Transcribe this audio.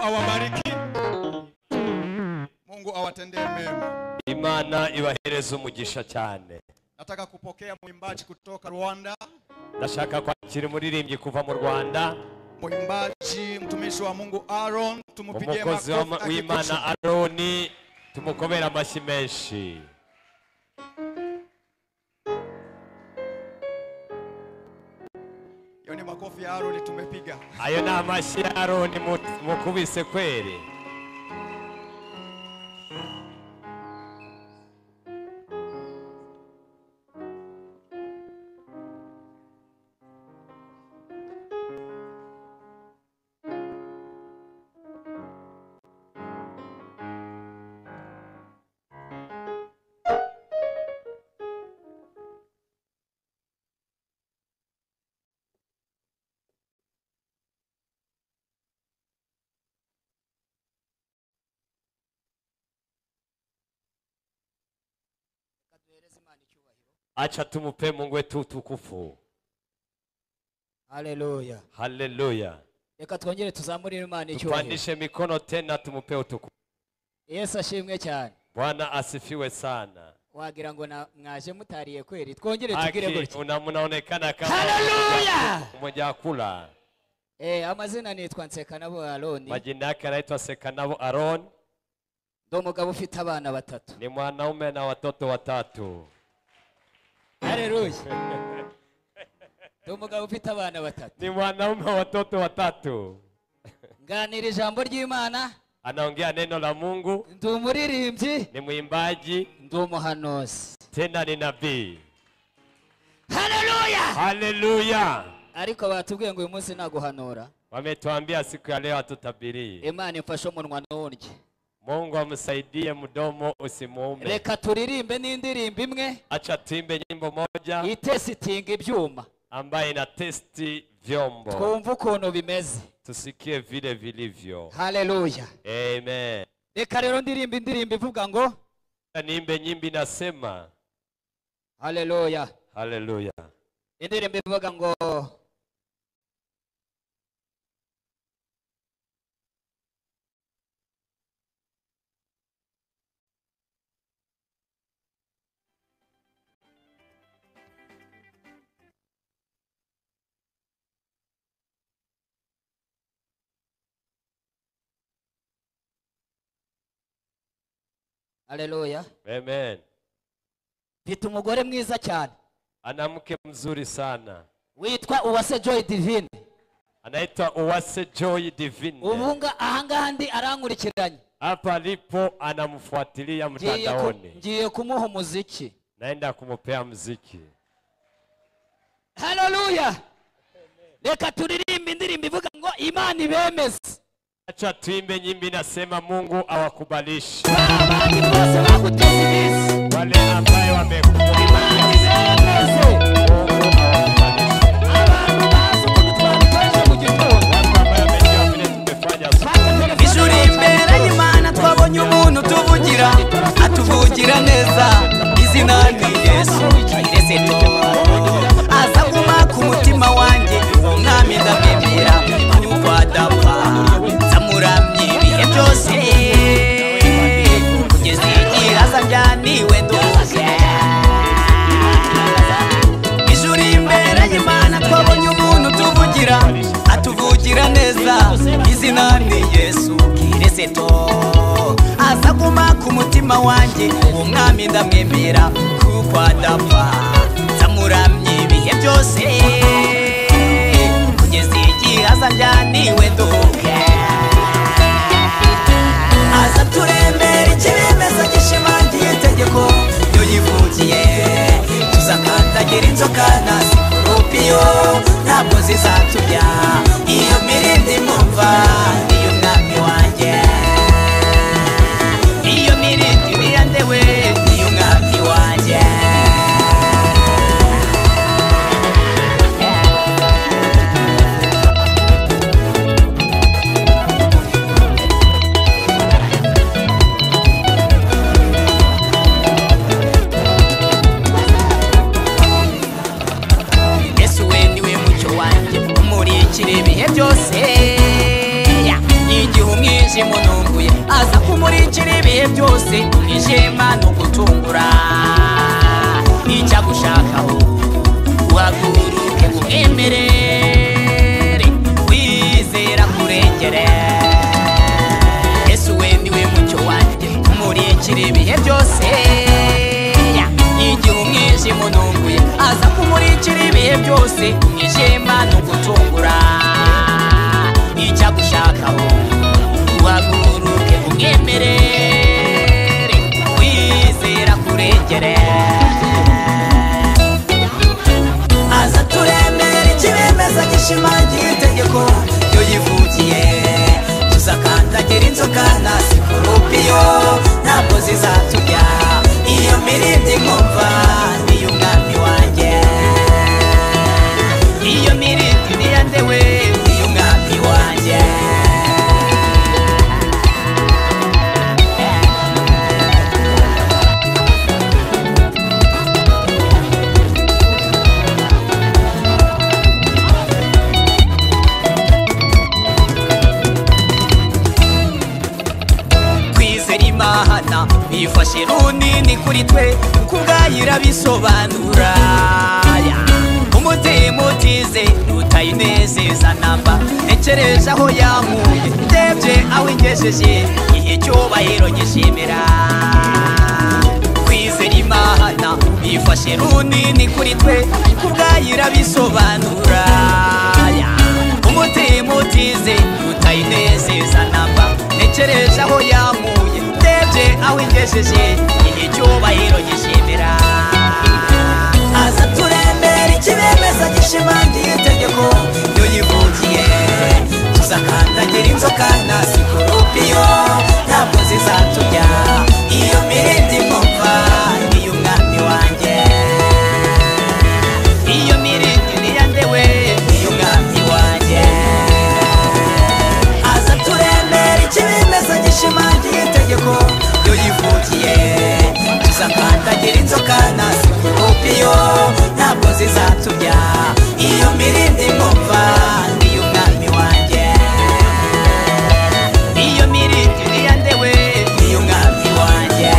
awabariki. Mungu awatendee mema. Imana ibahereze umugisha cyane. Nataka kupokea mwimbaji kutoka Rwanda. Ndashaka kwakira umuririmbyi kuva mu Rwanda. Mwimbaji mtumishi wa Mungu Aaron, tumupigie Umukozi makofi. w'Imana Aroni, tumukomere amashyi menshi. Hiyo ni makofi ya Aaron tumepiga. Ayo ni amashyi ya Aroni mukubise kweli. Acha tumupe Mungu wetu utukufu. Haleluya. Haleluya. Reka twongere tuzamurire Imana icyubahiro. Tupandishe mikono tena tumupe utukufu. Yesu ashimwe cyane. Bwana asifiwe sana. Wagira ngo mwaje mutariye kweli. Twongere tugire gutya. Mnaonekana kama Haleluya. Mmoja kula. Amazina nitwa Nsekanabo Aaron. Majina yake anaitwa Nsekanabo Aaron. Ndi umugabo ufite abana batatu. Ni mwanaume na watoto watatu. Haleluya. Ndi umugabo ufite abana batatu. Ni mwanaume wa watoto watatu. Nganira ijambo ry'Imana. Anaongea neno la Mungu. Ndi umuririmbyi. Ni mwimbaji. Ndi umuhanuzi. Tena ni nabii. Haleluya. Haleluya. Ariko batubwiye ngo uyu munsi naguhanura. Wametuambia siku ya leo hatutabirii. Imana imfashe umunwa nturye. Mungu amsaidie mdomo usimuume. Reka turirimbe n'indirimbo imwe. Acha tuimbe nyimbo moja. Itesitinga ibyuma. Ambaye ina testi vyombo. Twumve ukuntu bimeze. Tusikie vile vilivyo. Haleluya. Amen. Reka rero ndirimbe indirimbo ivuga ngo niimbe nyimbo inasema. Haleluya. Haleluya. Indirimbo ivuga ngo Haleluya. Amen. Mfite umugore mwiza cyane. Ana mke mzuri sana. Witwa Uwase Joy Divine. Anaitwa Uwase Joy Divine. Ubunga ahangaha ndi arankurikiranye. Hapa alipo anamfuatilia mtandaoni. Ngiye kumuha umuziki. Naenda kumupea muziki. Haleluya. Reka turirimbe indirimbo ivuga ngo Imana ibemeze. Acha tuimbe nyimbo inasema Mungu awakubalishe. Wale ambao wamekubali. Mungu awakubalishe. Watu ambao wamejua vile tumefanya. Ijuru imbere y'Imana twabonye umuntu tuvugira, atuvugira neza. Izina ni Yesu Kristo. Aza guma ku mutima wanjye, umwami ndamwemera kuko adapfa. Nzamuramya ibihe byose kugeza igihe azanjyaniwe nduke. Ijuru imbere y'Imana twabonye umuntu tuvugira, atuvugira neza. Izina ni Yesu Kristo. Aza guma ku mutima wanjye, umwami ndamwemera kuko adapfa. Nzamuramya ibihe byose kugeza igihe azanjyaniwe nduke. Aza turemera ikibemeza gishimangiye itegeko yo yivugiye. Tuzakandagira inzoka na sikorupiyo, ntabwo zizatubya. Iyo mirindi mumva niyo mwami wanjye. Iyo mirindi birandewe niyo mwami wanjye. Umwijima ununguye aza kumurikira ibihe byose, umwijima ni ugutungura icyo agushakaho uhaguruke umwemerere wizera kurengere. Yesu we niwe mucyo wanjye umurikira ibihe byose. Igihe umwijima ununguye aza kumurikira ibihe byose, umwijima ni ugutungura icyo agushakaho uhaguruke umwemerere wizera kurengere. Aza turemera ikibemeza gishimangira itegeko yo yivugiye, tuzakandagira inzoka na sikorupiyo ntabwo zizaturya. Iyo mirindi nkumva niyo umwami wanjye, iyo mirindi niyandewe niyo umwami wanjye. Imana bifashe runini kuri twe kuko ubwayo irabisobanura. Umutima utize utayinezeza namba, ntekereje aho yankuye ndebye aho ingejeje, ihe cyubahiro nyishimira. Kwizera Imana bifashe runini kuri twe kuko ubwayo irabisobanura. Umutima utize utayinezeza namba, ntekereje aho yankuye ndebye aho ingejeje, ihe cyubahiro gishimira. Aza turemera ikibemeza gishimangira itegeko yo yivugiye, tuzakandagira inzoka na sikorupiyo ntabwo zizaturya. Iyo mirindi nkumva niyo umwami wanjye, iyo mirindi niyandewe niyo umwami wanjye. Aza turemera ikibemeza gishimangira itegeko yo yivugiye, tuzakandagira inzoka na sikorupiyo ntabwo zizaturya. Iyo mirindi nkumva niyo umwami wanjye, iyo mirindi niyandewe niyo umwami wanjye.